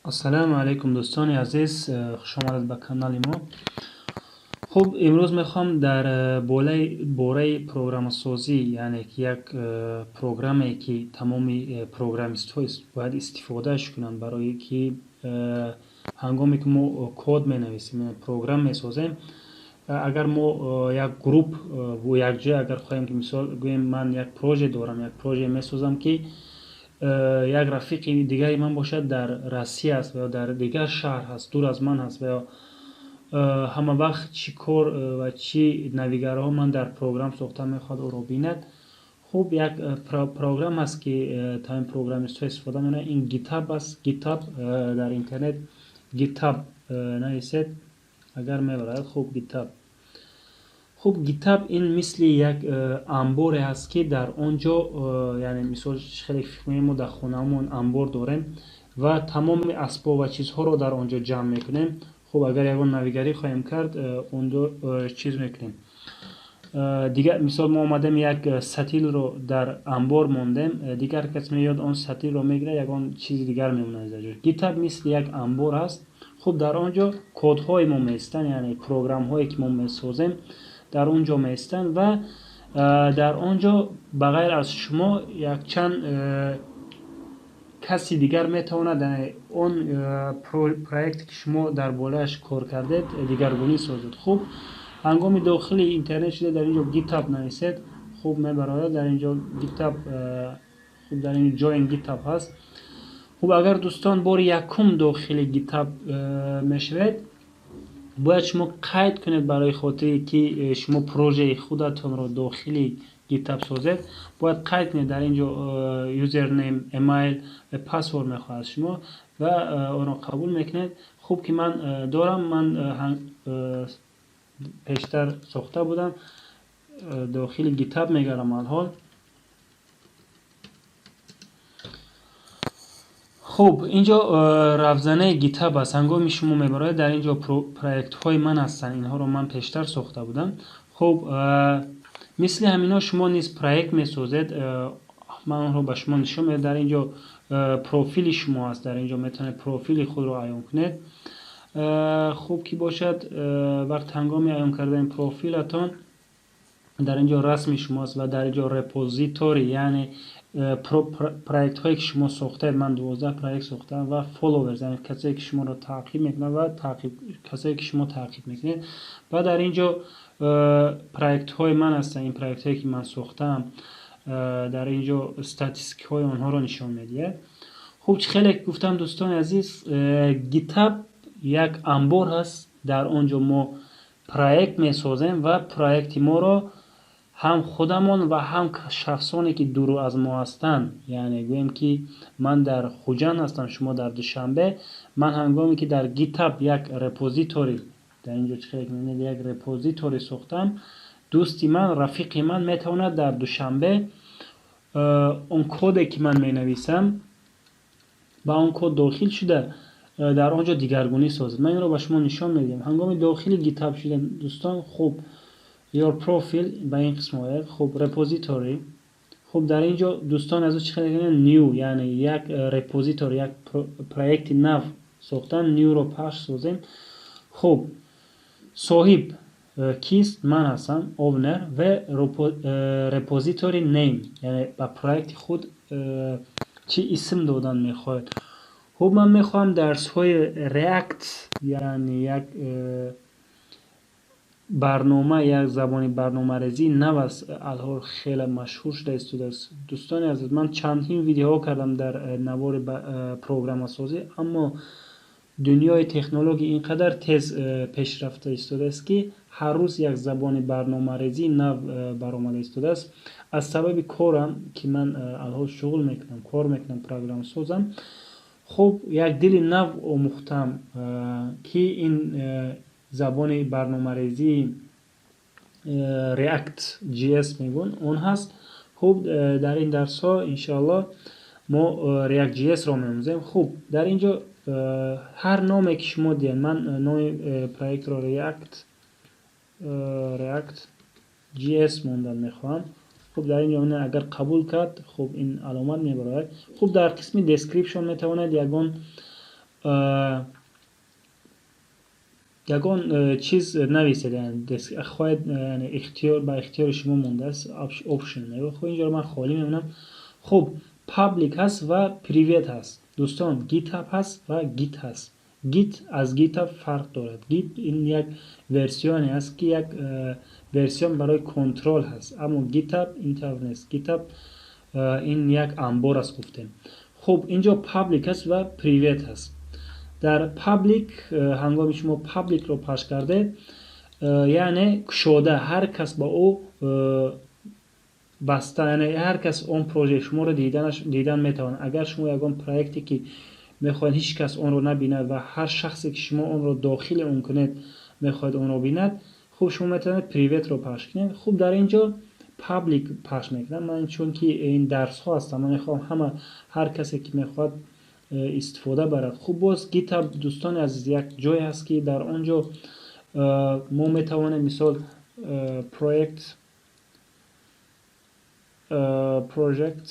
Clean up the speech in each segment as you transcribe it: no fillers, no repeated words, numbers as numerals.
Ассалому алайкум, дӯстони азиз, хушомадед ба канали мо. Хуб, имрӯз мехоҳам дар бораи программасозӣ, яъне ки як программае, ки тамоми программистҳо бояд истифодааш кунанд, барое ки ҳангоме ки мо код менависем, программа месозем, агар мо як групп якҷоя агар хоҳем ки, мисол гӯем, ман як проҷект дорам, як проҷект месозам, ки як рафиқи дигари ман бошад, дар Россия аст ва ё дар дигар шаҳр ҳаст, дур аз ман ҳаст, ва ё ҳама вақт чӣ кор ва чӣ навигарҳо ман дар программ сохта мехоҳад, ӯро бинад. Хуб, як программ аст, ки тамоми программистҳо истифода мекунанд, ин GitHub аст. GitHub, дар интернет GitHub нависед, агар мебарад. Хуб, GitHub. Хуб, GitHub ин мисли як амборе ҳаст, ки дар он ҷо, яъне мисол, хеле фикр кунем, мо дар хонаамон амбор дорем ва тамоми асбоб ва чизҳоро дар он ҷо ҷамъ мекунем. Хуб, агар ягон навигарӣ хоҳем кард, он ҷо чиз мекунем. Дигар мисол, мо омадем, як сатилро дар амбор мондем, дигар кас меояд, он сатилро мегирад, ягон чизи дигар мемонад дар ҷо. GitHub мисли як амбор аст. Хуб, дар он ҷо кодҳои мо меистанд, яъне программҳое, ки мо месозем, дар он ҷо меистанд ва дар он ҷо ба ғайр аз шумо якчанд каси дигар метавонад он проекте, ки шумо дар болояш кор кардед, дигаргунӣ созад. Хуб, ҳангоми дохили интернет шуда, дар ин ҷо GitHub нависед, хуб, мебарояд дар ин ҷо GitHub. Хуб, дар ин join GitHub ҳаст. Хуб, агар дӯстон бори якум дохили GitHub мешавед, бояд шумо қайд кунед. Барои хотире ки шумо прожеи худатонро дохили GitHub созед, бояд қайд кунед. Дар ин ҷо username, email ва password мехоҳад шумо ва онро қабул мекунед. Хуб, ки ман дорам, ман пештар сохта будам, дохили GitHub мегарам алҳол. Хуб, ин ҷо равзанаи GitHub аст. Ҳангоми шумо мебароед, дар ин ҷо проектҳои ман ҳастанд, инҳоро ман пештар сохта будам. Хуб, мисли ҳаминҳо шумо низ проект месозед, ман онро ба шумо нишон медиҳам. Дар ин ҷо профили шумо аст, дар ин ҷо метавонед профили худро аён кунед. Хуб, ки бошад, вақт ҳангоми аён кардани профилатон, дар ин ҷо расми шумо аст ва дар ин ҷо repository, яъне проектҳое, ки шумо сохтаед. Ман 12 проект сохтаам. Ва followers, яъне касое, ки шуморо таъқиб мекунанд ва касое, ки шумо таъқиб мекунед. Ва дар ин ҷо проектҳои ман ҳастанд, ин проектҳое, ки ман сохтаам, дар ин ҷо статистикаҳои онҳоро нишон медиҳад. Хуб, чӣ хеле гуфтам, дӯстони азиз, GitHub як амбор ҳаст, дар он ҷо мо проект месозем ва проекти моро ҳам худамон ва ҳам шахсоне, ки дуру аз мо ҳастанд, яъне гӯем, ки ман дар Хуҷанд ҳастам, шумо дар Душанбе, ман ҳангоме ки дар GitHub як repository, дар ин ҷо чӣ хеле мебинед, як repository сохтам, дӯсти ман, рафиқи ман метавонад дар Душанбе он коде, ки ман менависам, ба он код дохил шуда, дар он ҷо дигаргунӣ созад. Ман инро ба шумо нишон медиҳам. Ҳангоми дохили GitHub шудем, дӯстон, хуб, your profile ба ин қисм ояд. Хуб, repository. Хуб, дар ин ҷо, дӯстон, аз чӣ хеле new, яъне як repository, як проекти нав сохтан, new ро пахш созем. Хуб, соҳиб кист? Ман ҳастам, owner. Ва repository name, яъне ба проекти худ чӣ исм додан мехоҳед. Хуб, ман мехоҳам дарсҳои React, яъне як барнома, як забони барномарезии нав аст, алҳол хеле машҳур шуда истодааст. Дӯстони азиз, ман чандин видеоҳо кардам дар навори программасозӣ, аммо дунёи технология ин қадар тез пешрафта истодааст, ки ҳар рӯз як забони барномарезии нав баромада истодааст. Аз сабаби корам, ки ман алҳол шуғл мекунам, кор мекунам, программасозам, хуб, як дили нав омӯхтам, ки ин забони барномарезии React JS мегӯянд, он ҳаст. Хуб, дар ин дарсҳо, иншоаллоҳ, мо React JS-ро меомӯзем. Хуб, дар ин ҷо ҳар номе, ки шумо диҳед, ман номи проектро React JS мондан мехоҳам. Хуб, дар ин ҷо агар қабул кард, хуб, ин аломат мебарояд. Хуб, дар қисми description метавонед ягон Ягон чиз нависед, хоҳед, ихтиёр ба ихтиёри шумо мондааст, option. Хуб, инҷоро ман холӣ мемонам. Хуб, public ҳаст ва private ҳаст, дӯстон. GitHub ҳаст ва Git ҳаст. Git аз GitHub фарқ дорад. Git ин як версионе аст, ки як версион барои контрол ҳаст, аммо GitHub ин тавр нест. GitHub ин як анбор аст, гуфтем. Хуб, инҷо public аст ва private ҳаст. Дар public, ҳангоми шумо public ро пахш кардед, яъне кушода, ҳар кас ба ӯ баста, яъне ҳар кас он проҷекти шуморо дидан метавонад. Агар шумо ягон проекте, ки мехоҳед ҳеҷ кас онро набинад ва ҳар шахсе, ки шумо онро дохили он кунед, мехоҳед онро бинад, хуб, шумо метавонед private ро пахш кунед. Хуб, дар ин ҷо public пахш мекунам ман, чунки ин дарсҳо ҳастанд, ман мехоҳам ҳама, ҳар касе ки мехоҳад, истифода барад. Хуб, боз GitHub, дӯстони азиз, як ҷое ҳаст, ки дар он ҷо мо метавонем, мисол, project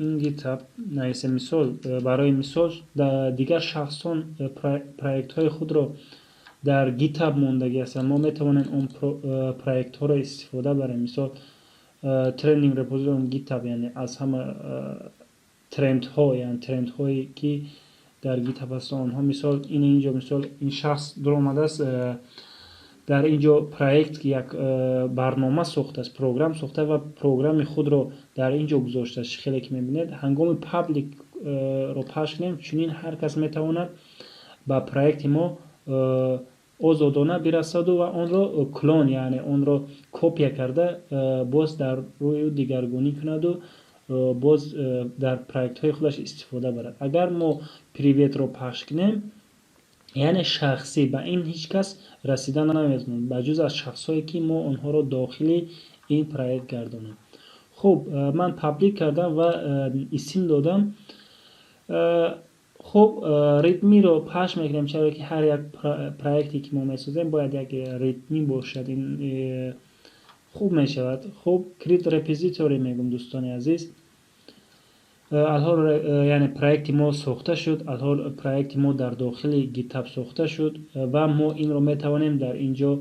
in GitHub нависем. Мисол, барои мисол, дигар шахсон проектҳои худро дар GitHub мондагӣ ҳастанд, мо метавонем он проектҳоро истифода барем. Мисол, trending repository GitHub, яъне аз ҳама трендҳо, яъне трендҳое, ки дар GitHub ҳастанд онҳо. Мисол, ин инҷо, мисол, ин шахс дуромадааст, дар ин ҷо проект, як барнома сохтааст, программ сохта ва программи худро дар ин ҷо гузоштааст. Хеле ки мебинед, ҳангоми public ро пахш кунем, чунин ҳар кас метавонад ба проекти мо озодона бирасаду ва онро клон, яъне онро копия карда, боз дар рӯи ӯ дигаргунӣ кунаду боз дар проектҳои худаш истифода барад. Агар мо private ро пахш кунем, яъне шахсӣ, ба ин ҳеҷ кас расида наметавонад, ба ҷуз аз шахсҳое, ки мо онҳоро дохили ин проект гардонем. Хуб, ман public кардам ва исм додам. Хуб, README ро пахш мекунем, чаро ки ҳар як проекте, ки мо месозем, бояд як README бошад, ин хуб мешавад. Хуб, create repository мегӯм, дӯстони азиз. Алҳол, яъне, проекти мо сохта шуд. Алҳол проекти мо дар дохили GitHub сохта шуд ва мо инро метавонем дар ин ҷо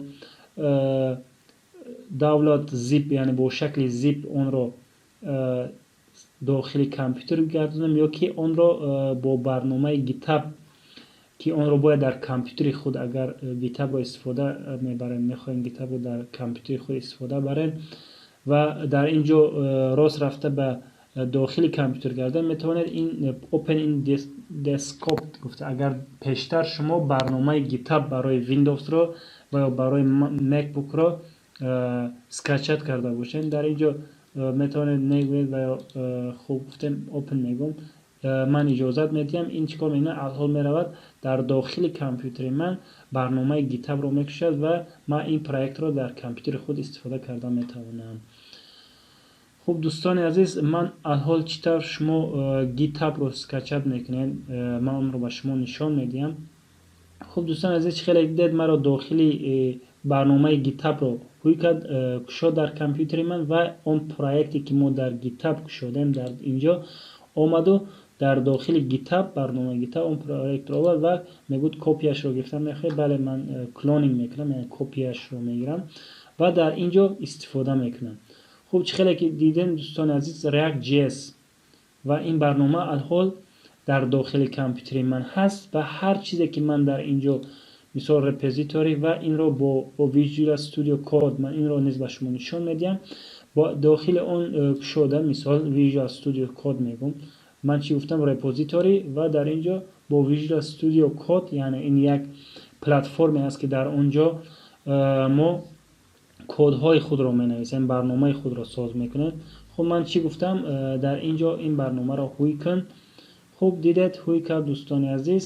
download zip, яъне бо шакли zip онро дохили компютер гардонем ё ки онро бо барномаи GitHub, ки онро бояд дар компютери худ, агар GitHub ро истифода мебарем, мехоҳем GitHub ро дар компютери худ истифода барем ва дар ин ҷо рост рафта ба дохили компютер кардан метавонед. Ин open in desktop гуфта, агар пештар шумо барномаи GitHub барои Windows ро ва ё барои MacBook ро скачать карда бошед, дар ин ҷо метавонед негӯед ва ё, хуб, гуфтем, open мегӯм, ман иҷозат медиҳам. Ин чӣ кор мекунад? Алҳол меравад, дар дохили компютери ман барномаи GitHub ро мекушад ва ман ин проектро дар компютери худ истифода карда метавонам. Хуб, дӯстони азиз, ман алҳол чӣ тавр шумо GitHub ро скачать мекунед, ман онро ба шумо нишон медиҳам. Хуб, дӯстони азиз, чӣ хеле дидед, маро дохили барномаи GitHub ро ҳуй кард, кушод дар компютери ман ва он проекте, ки мо дар GitHub кушодем, дар инҷо омаду дар дохили GitHub, барномаи GitHub он проектро овард ва мегӯяд: копияшро гирифтан мехоҳед? Бале, ман cloning мекунам, яъне копияшро мегирам ва дар ин ҷо истифода мекунам. Хуб, чӣ хеле ки дидем, дӯстони азиз, React JS ва ин барнома алҳол дар дохили компютери ман ҳаст ва ҳар чизе, ки ман дар ин ҷо, мисол, repository ва инро бо Visual Studio Code, ман инро низ ба шумо нишон медиҳам, бо дохили он кушода, мисол, Visual Studio Code мегӯм. Ман чӣ гуфтам? Repository ва дар ин ҷо бо Visual Studio Code, яъне ин як платформе аст, ки дар он ҷо мо кодҳои худро менависем, барномаи худро соз мекунем. Хуб, ман чӣ гуфтам? Дар ин ҷо ин барномаро ҳуй кун. Хуб, дидед, ҳуй кард, дӯстони азиз.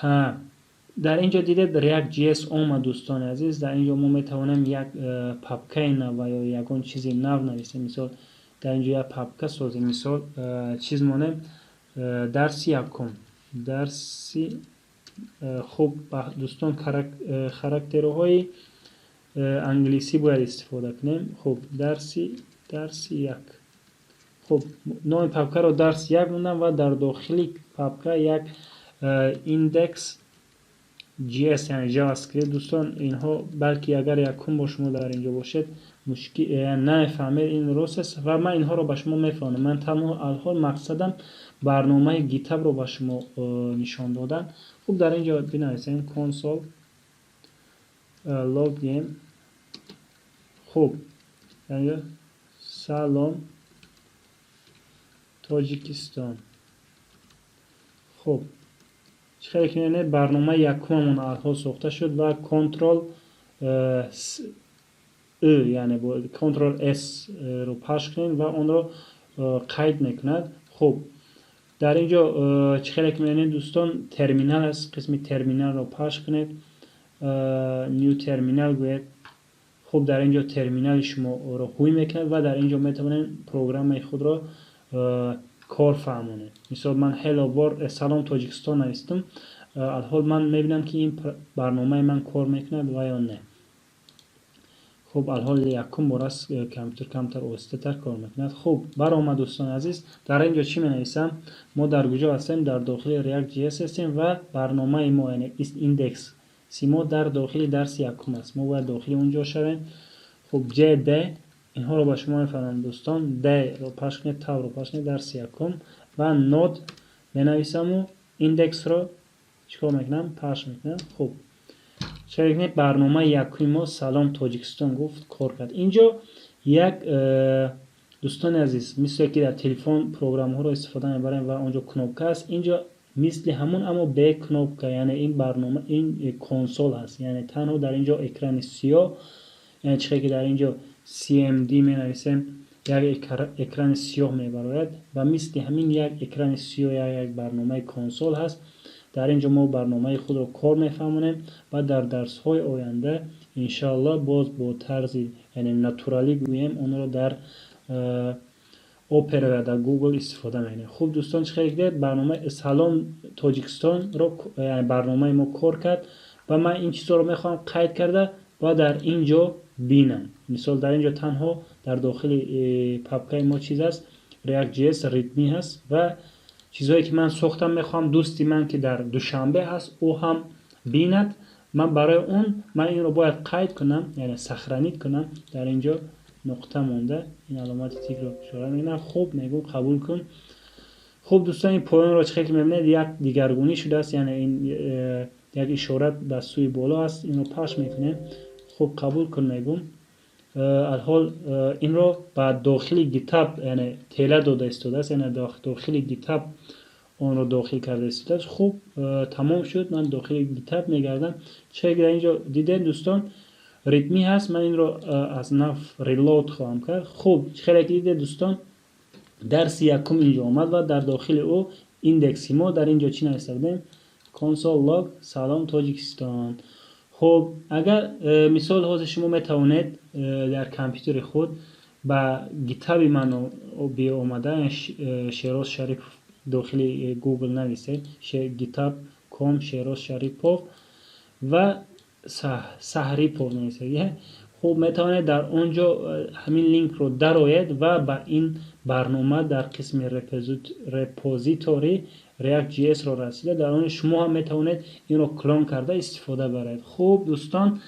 Ҳа, дар ин ҷо дидед, React JS омад, дӯстони азиз. Дар ин ҷо мо метавонем як папкаи нав ва ё ягон чизи нав нависем. Мисол, дар ин ҷо як папка созем, мисол, чиз монем, дарси якум, дарси. Хуб, дӯстон, характерҳои англисӣ бояд истифода кунем. Хуб, дарси як. Хуб, номи папкаро дарси як мондам ва дар дохили папка як index JS, яъне JavaScript. Дӯстон, инҳо балки агар якум бо шумо дар инҷо бошед, мушкил намефаҳмед, ин рост аст ва ман инҳоро ба шумо мефаҳмонам. Ман танҳо алҳол мақсадам барномаи GitHub-ро ба шумо нишон додан. Хуб, дар инҷо бинависем console log. Хуб, салом Тоҷикистон. Хуб, чӣ хеле ки мебинед, барномаи якумамон алҳол сохта шуд ва Control яъне Control S ро пахш кунем ва онро қайд мекунад. Хуб, дар ин ҷо, чӣ хеле ки мебинед, дӯстон, терминал аст. Қисми терминалро пахш кунед, new terminal гӯед. Хуб, дар ин ҷо терминали шуморо ҳуй мекунад ва дар ин ҷо метавонед программаи худро кор фаҳмонед. Мисол, ман Hello World, салом Тоҷикистон навистам. Алҳол ман мебинам, ки ин барномаи ман кор мекунад ва ё не. Хуб, алҳол якум бор аст, компютер камтар оҳистатар кор мекунад. Хуб, баромад. Дӯстони азиз, дар ин ҷо чӣ менависам? Мо дар куҷо ҳастем? Дар дохили React JS ҳастем ва барномаи мо, яъне index мо, дар дохили дарси якум аст. Мо бояд дохили он ҷо шавем. Хуб, cd, инҳоро ба шумо мефаҳмам, дӯстон. D ро пахш кунед, tab ро пахш кунед, дарси якум ва node менависаму index ро чӣ кор мекунам? Пахш мекунам. Хуб, чӣ, барномаи якуми мо салом Тоҷикистон гуфт, кор кард. Инҷо як дӯстони азиз, мисле ки дар телефон программаҳоро истифода мебарем ва онҷо кнопка аст, инҷо мисли ҳамун, аммо бе кнопка, яъне ин барнома, ин консол ҳаст, яъне танҳо дар ин ҷо экрани сиёҳ. Яъне чӣ ки дар ин ҷо CMD менависем, як экрани сиёҳ мебарояд ва мисли ҳамин як экрани сиёҳ, як барномаи консол ҳаст. Дар ин ҷо мо барномаи худро кор мефаҳмонем ва дар дарсҳои оянда, иншоаллоҳ, боз бо тарзи, яъне натуралӣ гӯем, онро дар Опера ва дар Google истифода мекунем. Хуб, дӯстон, чӣ хеле дидед, барномаи салом Тоҷикистонро, яъне барномаи мо кор кард ва ман ин чизҳоро мехоҳам қайд карда ва дар ин ҷо бинам. Мисол, дар ин ҷо танҳо дар дохили папкаи мо чиз аст? React.js readme ҳаст ва чизҳое ки ман сохтам. Мехоҳам дӯсти ман, ки дар Душанбе ҳаст, ӯ ҳам бинад. Ман барои он ман инро бояд қайд кунам, яъне сохранить кунам. Дар ин ҷо нуқта монда, ин аломати тикро ишора мекунам. Хуб, мегӯм, қабул кун. Хуб, дӯстон, ин поёнро чӣ хел ки мебинед, як дигаргунӣ шудааст, яъне ин як ишора ба сӯи боло аст. Инро пахш мекунем. Хуб, қабул кун мегӯм. Алҳол инро ба дохили GitHub, яъне тела дода истодааст, яъне дохили GitHub онро дохил карда истодааст. Хуб, тамом шуд. Ман дохили GitHub мегардам. Чӣ дар ин ҷо дидем, дӯстон? Readme ҳаст. Ман инро аз нав reload хоҳам кард. Хуб, чӣ хеле ки дидед, дӯстон, дарси якум инҷо омад ва дар дохили ӯ index и мо. Дар ин ҷо чӣ нависта будем? Console log салом Тоҷикистон. Хуб, агар мисол, ҳозир шумо метавонед дар компютери худ ба GitHub и ман биомада, Шероз Шарипов дохили Google нависед, github com Шероз Шарипов ва Саҳрипов нависед. Хуб, метавонед дар он ҷо ҳамин линкро дароед ва ба ин барнома дар қисми репозиторий React.js-ро расида, дар он шумо ҳам метавонед инро клон карда истифода баред. Хуб, дӯстон,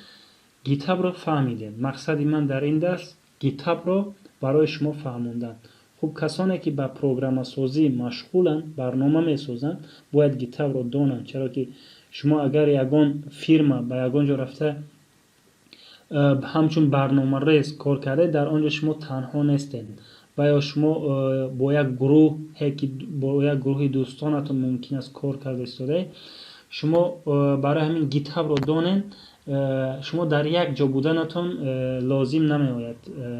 GitHub-ро фаҳмидем. Мақсади ман дар ин дарс GitHub-ро барои шумо фаҳмондан. Хуб, касоне ки ба программасозӣ машғуланд, барнома месозанд, бояд GitHub-ро донанд, чаро ки шумо агар ягон фирма, ба ягон ҷо рафта, ҳамчун барномарез кор кардед, дар он ҷо шумо танҳо нестед ва ё шумо бо як гурӯҳе, ки бо як гурӯҳи дӯстонатон мумкин аст кор карда истодаед. Шумо барои ҳамин GitHub-ро донед. Шумо дар як ҷо буданатон лозим намеояд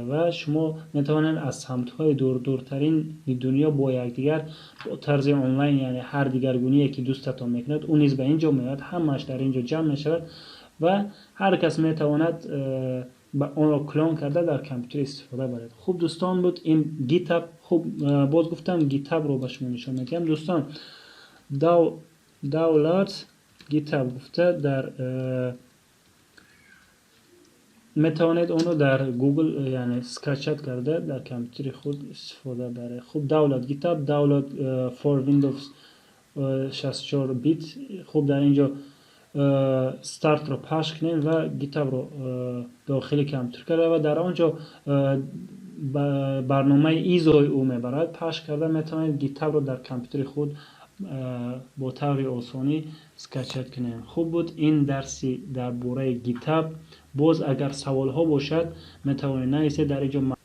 ва шумо метавонед аз самтҳои дурдуртарини дунё бо якдигар бо тарзи онлайн, яъне ҳар дигаргуние ки дӯстатон мекунад, ӯ низ ба ин ҷо меояд, ҳамааш дар ин ҷо ҷамъ мешавад ва ҳар кас метавонад онро клон карда дар компютер истифода барад. Хуб, дӯстон, буд ин GitHub. Хуб, боз гуфтам, GitHub-ро ба шумо нишон медиҳам, дӯстон. Download GitHub гуфта дар Метавонед онро дар Google, яъне скачать карда, дар компютери худ истифода баред. Хуб, download GitHub, download for Windows 64 бит. Хуб, дар ин ҷо старт ро пахш кунем ва GitHub-ро дохили компютер карда ва дар он ҷо барномаи ISO-и ӯ мебарад, пахш карда метавонед GitHub-ро дар компютери худ бо таври осонӣ скачать кунем. Хуб, буд ин дарси дар бораи GitHub. Боз агар саволҳо бошад, метавонед нависед дар ин ҷо.